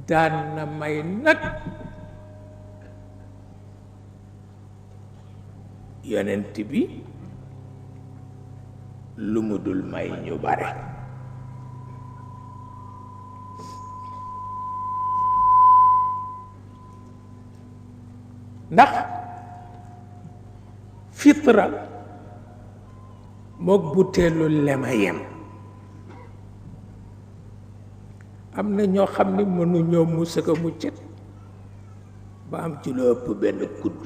daan na may nag yonent bi lu mu dul may ñu bare ndax fitra mook buteelu lema yem am na ñoo xam ni mënuñoo musaka muccet ba am ci lu ëpp benn kudd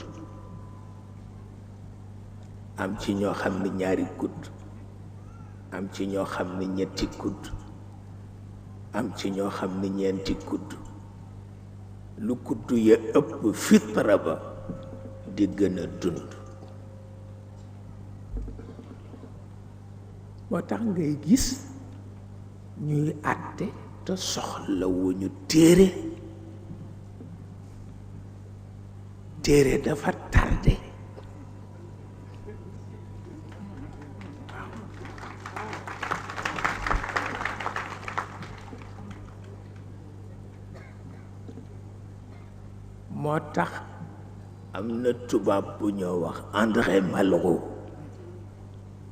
am ci ñoo xam ni ñaari kudd am ci ñoo xam ni ñetti kudd am ci ñoo xam ni ñeenti kudd lu kudd ya ëpp fitra ba di gën a dund moo tax ngay gis ñuy àtte te soxla wuñu téere dafa tardé moo tax am na tubaab bu ñoo wax André Malraux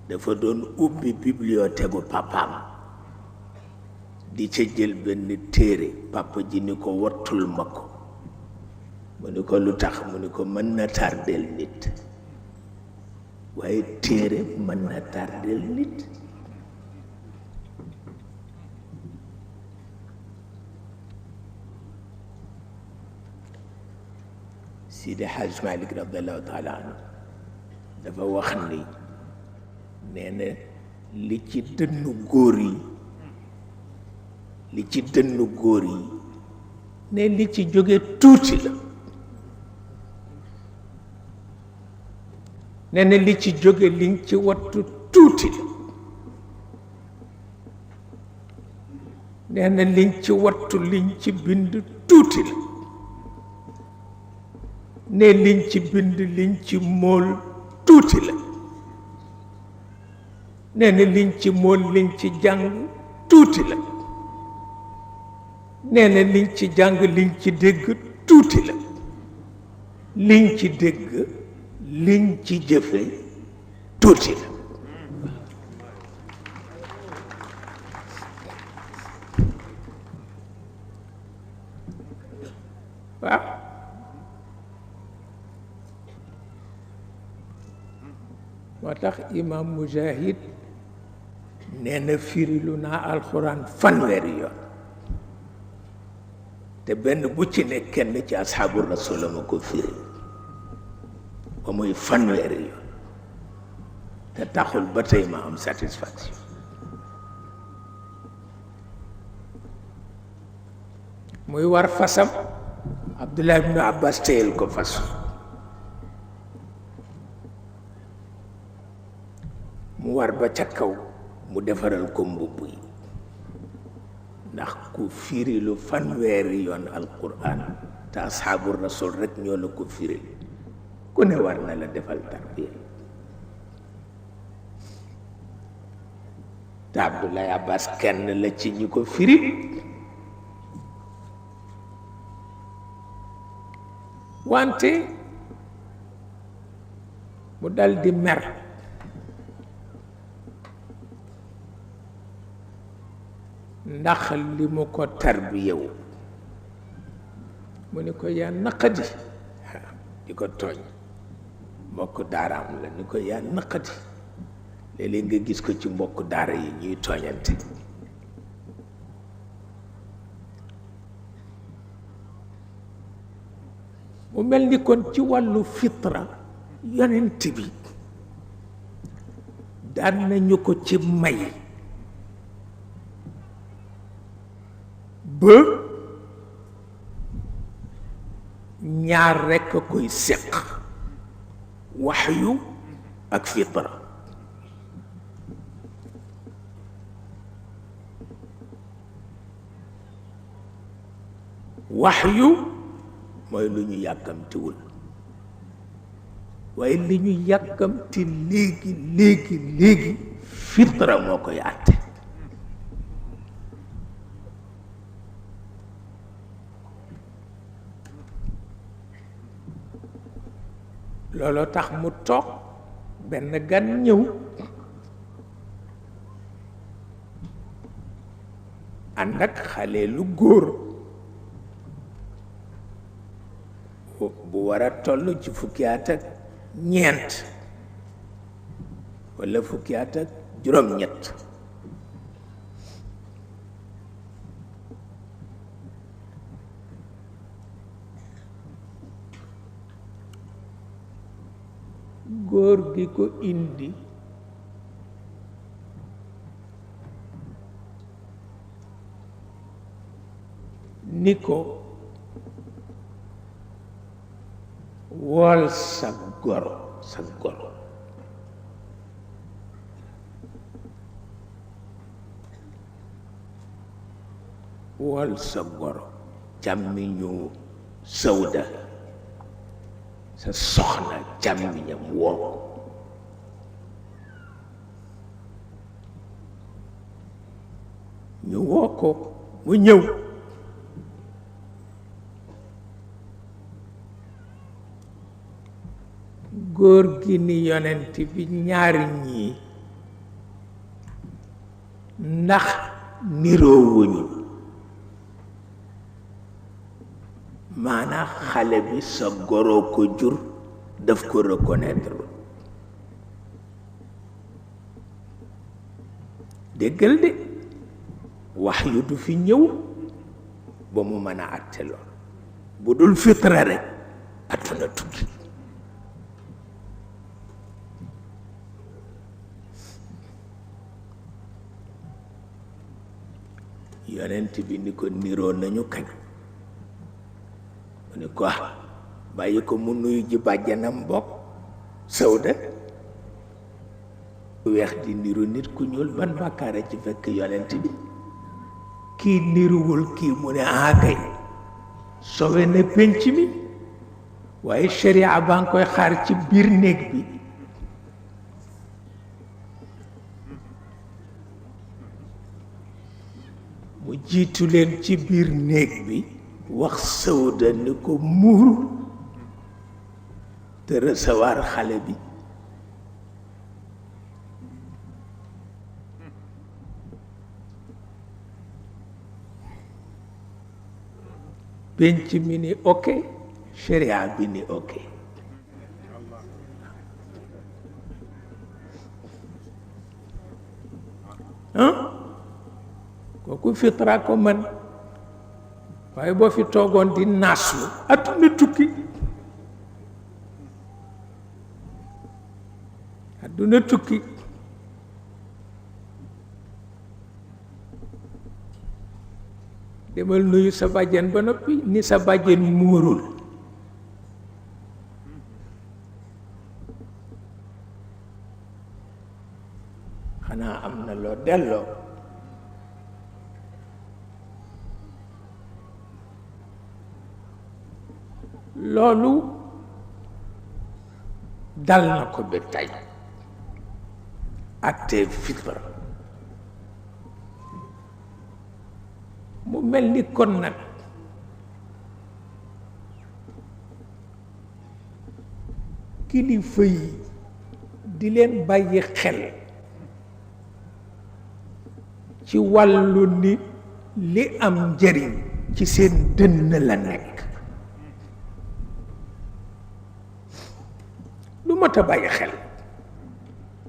dafa doon ubbi bibliothèque gu papaam di ca jël benn téere papa ji ni ko wattul ma ko mu ni ko lu tax mu ni ko mën na tardel nit waaye téere mën na tardel nit Sidi Haj Malik radiallahu taala anhu dafa wax ni nee na li ci dënnu góor yi ne li ci jóge tuuti la nee na li ci jóge liñ ci wattu tuuti la nee na liñ ci wattu liñ ci bind tuuti la ne liñ ci bind liñ ci mool tuuti la nee na liñ ci mool liñ ci jàng tuuti la nee na liñ ci jàng liñ ci dégg tuuti la liñ ci dégg liñ ci jëfe tuuti la waaw moo tax imam Mujahid nee na firilu naa alxuraan fanweeri yoon te benn bu ci ne kenn ci asxaabu rasul ma ko firi ba muy fanweeri yoon te taxul ba tey ma am satisfaction muy war fasam Abdullah ibn Abbas téyel ko fas mu war ba ca kaw mu defaral ko mbubb yi ndax ku firilu fanweeri yoon alquran te asxaabu rasul rek ñoo la ko firil ku ne war na la defal tarbiya te Abdoulaye Abbas kenn la ci ñi ko firil wante mu dal di mer ndax li mu ko tarbiyewu mu ni ko yaa naqadi di ko tooñ mbokk daaraam la ni ko yaa naqadi léeg-léeg nga gis ko ci mbokk daara yi ñuy tooñante mu mel ni kon ci wàllu fitra yonent bi daan nañu ko ci may ba ñaar rekk a koy séq waxyu ak fitra waxyu mooy lu ñu yàkkamtiwul waaye li ñu yàkkamti léegi fitra moo koy àtte looloo tax mu toog benn gan ñëw ànd ak xale lu góor bu war a toll ci fukki at ak ñeent walla fukki at ak juróom-ñett góor gi ko indi ni ko wool sa goro wool sa goro càmmiñu Sawda sa soxna càmmiñam woo ñu woo ko mu ñëw góor gi ni yonent bi ñaari ñii ndax niroowuñu maanaam xale bi sa goro ko jur daf ko reconnaître déggal de wax yu du fi ñëw ba mu mën a àtte lool bu dul fitra rek àdduna tukki yonent bi ni ko niroo nañu kañ mu ni ko bàyyi ko mu nuyu ji bàjjanam bokk Sawda weex di niru nit ku ñuul ban bàkkaara ci fekk yonent bi kii niruwul kii mu ne kay sowe na pénc mi waaye sharia baa ngi koy xaar ci biir néeg bi mu jiitu leen ci biir néeg bi wax Sawda ni ko muur te recevoir xale bi penc mi ni ok sharia bi ni ok kooku fitra ko man waaye boo fi toogoon di naaslu adduna tukki demal nuyu sa bàjjen ba noppi ni sa bàjjen muurul xanaa am na loo delloo loolu dal na ko ba tey atte fitra mu mel ni kon nag kilifa yi di leen bàyyi xel ci wàllu ni li am njëriñ ci seen dënn la nekk lu mat a bàyyi xel